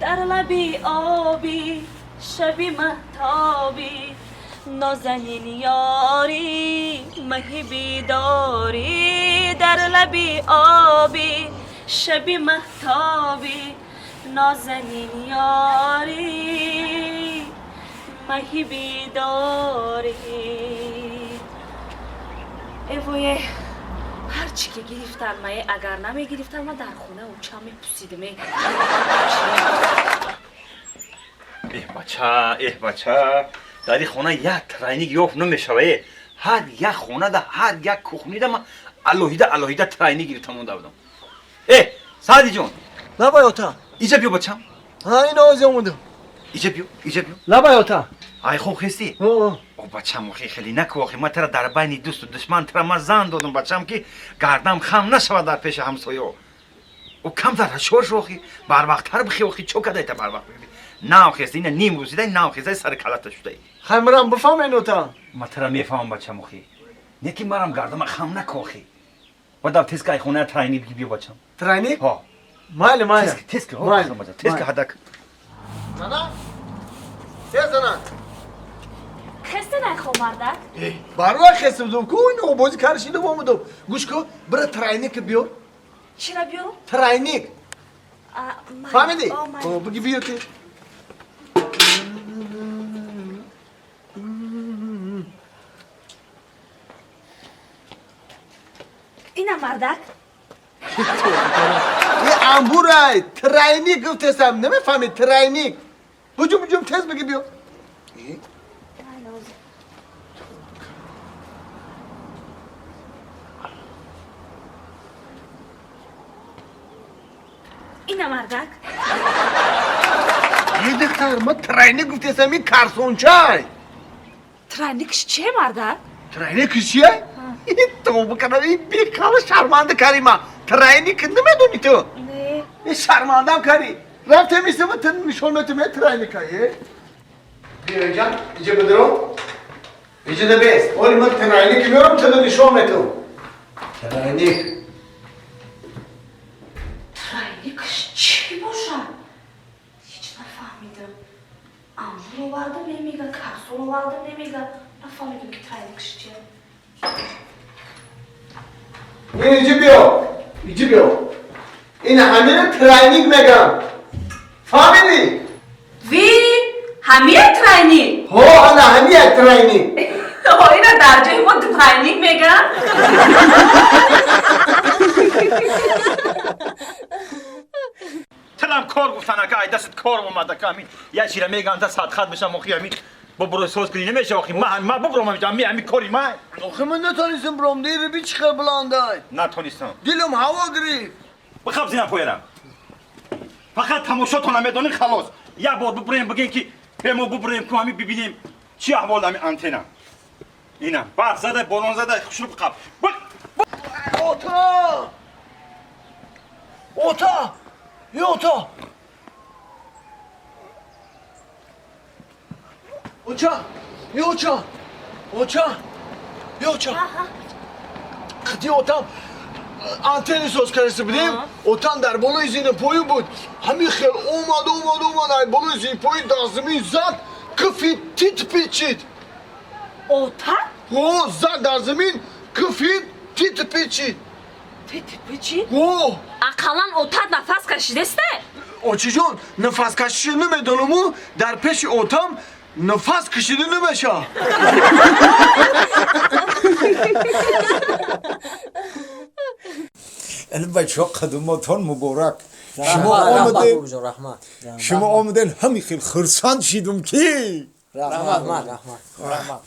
Дар лаби обӣ шаби маҳтобӣ нозанин ёрӣ маҳи бедорӣ дар лаби обӣ шаби маҳтобӣ нозанин ёрӣ маҳи бедорӣ. Эвое, ҳарчи ки гирифтан мае, агар намегирифтан ма дар хона уча мепусидиме. Эҳ бача, эҳ бача, дар ин хона як тройник ёфт намешава. Э ҳар як хонада, ҳар як кухнида ман алоҳида алоҳида тройник гирифта монда будам. Э Саъдиҷон! Лабай, ота. Иҷа биё, бачам. Ҳа, ин ози омадам. Иҷа биё, иҷа биё. Лабай, ота. Ай, хоб хестӣ? О бачам, охи хеле наку, охи ман тара дар байни дӯсту душман тара ман зан додам, бачам, ки гардам хам нашавад дар пеши ҳамсоё. О камтар ҳушёр шо, охи барвақттар бихе, охи чо кадай та барвақт нав хеста, ина ним рӯзидай нав хестай, сари калата шудай. Хай, мирам бифаҳмен, ота. Ман тара мефаҳмам, бачам, охи не ки марам гардама хам наку, охи бадав тез ка ай хона тройник биги биё, бачам. Тройник? Ҳо. Майли, майли. Тез ка, тез ка, ҳадак. Зана, е зана. Хесте найхо, мардак? Барва хесте будум ку, ино бози каршидум омадум. Гӯш ку, бира тройник биёр. Чира биёрум? Тройник. Фаҳмидӣ? Биги биё ки. Ина, мардак. Е амбурай, тройник гуфтесам, намефаҳмӣ? Тройник. Ҳуҷум, ҳуҷум, тез биги биё. Ина, мардак. Е духтар, ма тройник гуфтесам, ин карсончай. Тройникш че, мардак? Тройникш чия? Тавба кардам, ин беқала шарманда кари ма. Тройник намедонӣ ту? Не. Е, шармандам кари. Рафтем, истема, ту нишон метум, е тройника, е. Биёҷан, иҷа бидиро. Иҷа да бес. Оли ман тройник меорам, ту нишон метум. Тройник. Тройникш чӣ бошад? Ҳеҷ нафаҳмидам. Амбур овардам, немега, карсон овардам, немега. Нафаҳмидам ки тройникш чия. Ин иҷа биё. Иҷа биё. Ин ҳамина тройник мегам. Фаҳмидӣ? Ви, ҳамия тройник? Ҳо, ана ҳамия тройник. Ина дар ҷои мо двойник мегам. Тилам кор гуфтан, ака, ай дастат кор омад, ака, ҳамин як чира меган та садхат мешам, охи ҳамин бобуро соз кунӣ намеша, охи ман бубурам ҳами ҳами кори ман. Охи ман натонистам буром, дири би чӣ хел буландай. Натонистам. Дилам ҳаво гирифт. Бихаб зина поярам. Фақат тамошотон намедонӣ, халос. Як бор бубурем, бигем ки бе мо бубурем ку ҳами бибинем чӣ аҳвол ҳами антена. Ина барф зада, борон зада, хушрӯ бихаб. Ота! Ота! Е ота! Оча! Е оча! Оча! Е оча! Қити отам антени соз карда будем, отам дар болои зинапоӣ буд. Ҳамин хел омад, омад, омад, ай болои зинапоӣ дар замин зад, кифи тит печид. Ота? О, зад дар замин, кифи тит печид. Тит печид? О! Ақаллан отат нафас кашидесте? Очиҷон, нафас кашиша намедонаму, дар пеши отам нафас кашида намеша. Ин бачаҳо, қадумотон муборак. Шумо омадед, шумо омаден, ҳамин хел хурсанд шидум ки. Раҳмат.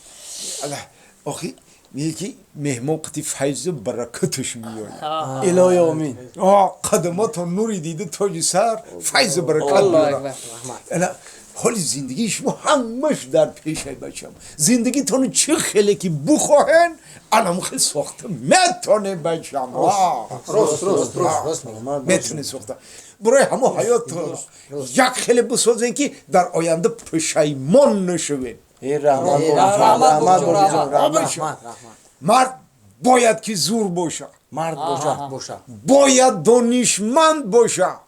Охи меги ки меҳмон қити файзу баракаташ меояд. Илоҳи омин. Қадаматон нури дида, тоҷи сар, файзу баракат биёрад. Ана ҳоли зиндагии шумо ҳамаш дар пешай, бачам. Зиндагитону чӣ хеле ки бухоҳен, анам хел сохта метонем, бачам. Рост. Метонем сохта. Барои ҳамо ҳаётро як хеле бисозем ки дар оянда пушаймон нашавем. Мард бояд ки зур боша. Мард боша. Бояд донишманд боша.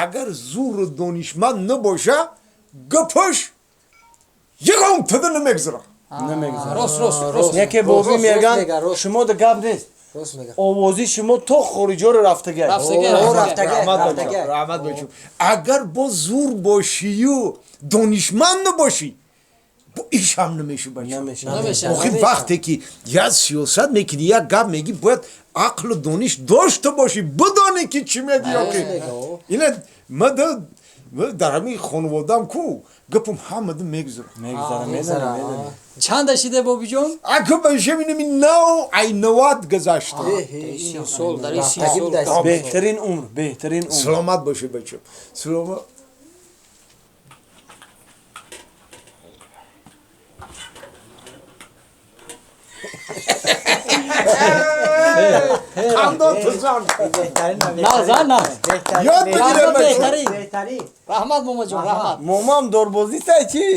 Агар зуру донишманд набоша, гапаш ягон тада намегзара. Намегзара. Рост, рост, рост. Яке боби меган, шумо да гап нест. Овози шумо то хориҷоро рафтагай. Раҳмат, раҳмат бачам. Агар бо зур бошию донишманд набошӣ, бо иш ҳам намеши, бачам. Охи вақте ки як сиёсат мекунӣ, як гап мегӣ, бояд ақлу дониш дошта бошӣ, бидонӣ ки чӣ мегӯӣ. Охи ина ма дар ҳамин хонаводаам ку гапам ҳамада мегузарад. Мегузара, медонам, медонам. Чанда шиде, бобиҷон? Аку башем, инами нав ай 90 гузашта. Сол дар ин 30 сол. Беҳтарин умр, беҳтарин умр. Саломат бошӣ, бачам, саломат. Хандон тузан. Нағз, нағз. Ёд бигирем. Беҳтарин. Раҳмат, момаҷон, раҳмат. Момам дорбозӣ сай чи?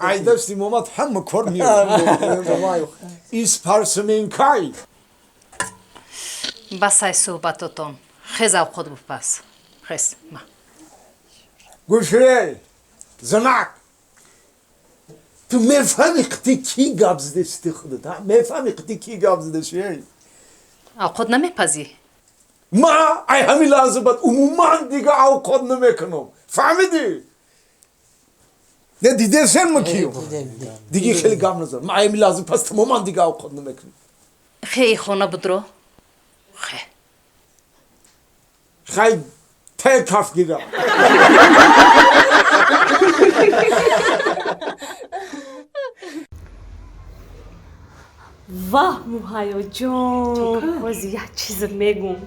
Ай дасти момад ҳама кор меояд. Испарсменкай. Басай суҳбатотон, хез, авқот бупаз, хез ма. Гӯшрей, занак, ту мефаҳми қити кӣ гап задести худат? Мефаҳми қити кӣ гап задести? Авқот намепазӣ? Ма ай ҳамин лаҳза баъд умуман дига авқот намекунам, фаҳмидӣ? Не дидесен ма киё? Диги хеле гап назан. Ма ай ҳамин лаҳза пас тамоман дига авқот намекунам. Хе, и хона будро, хе. Хай, те каф гира. Ваҳ, Муҳайёҷон, ҳози як чизе мегум.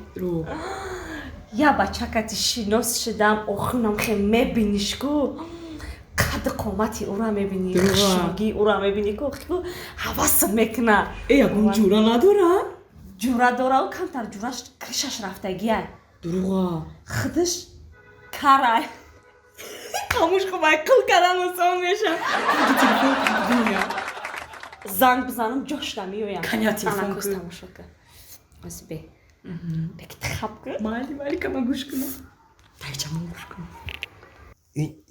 Я бачакати шинос шидам, охунам хе мебиниш ку, қадди қомати ӯра мебинӣ, хушрӯгии ӯра мебинӣ ку, ҳавасат мекуна. Э, ягон ҷура надора? Ҷура дора, камтар ҷураш кришаш рафтагия. Дурӯға? Худаш карай. Хомӯш, хуб, ай қил кардан осон меша. Телефон кунем. Занг бизанам, ҷошда меоям. Каня, телефон кун, тамошо кун. Бе беки тихаб кун. Майли, майли, кама гӯш кунам, тайчамон гӯш кунам.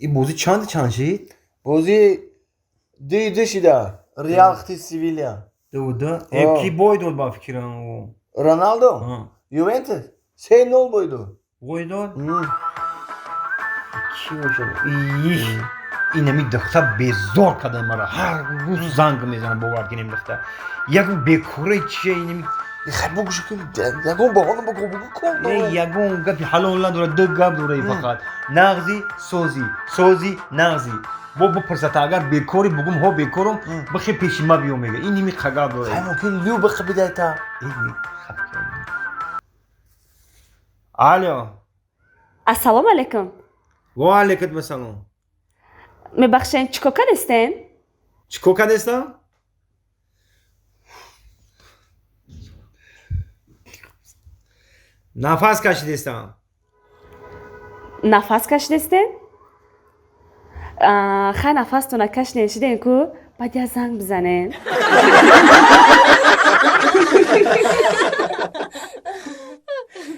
Ин бозӣ чанд чанд шид? Бозӣ 2-2 шида. Реал хти Севилия. 2-2. Э, ки бой дод ба фикрам? Роналдо? Ювентус 3-0 бой дод. Бой дод? Ки бошад? Инами духта безор карда мара, ҳар рӯз занг мезанад, бовар кунем, духта як бекораи чия инами. Хай, бугӯш кун, ягон баҳона бугӯ, бугӯ кун. Ягон гапи ҳалол надорад, ду гап дора фақат: нағзи, созӣ, созӣ, нағзӣ. Бо бипурсата, агар бекорӣ, бугум ҳо бекорум, бихе пеши ма биё, мега. Ин ними қагап дора. Хай, мумкин лю бихе бидайта. Алло. Ассалому алайкум. Ва алайкум ассалом. Мебахшен, чӣ кор кардестен? Чӣ кор кардестам? Нафас кашидестам. Нафас кашидестен? Хай, нафастона кашиден шиден ку, баъд я занг бизанен.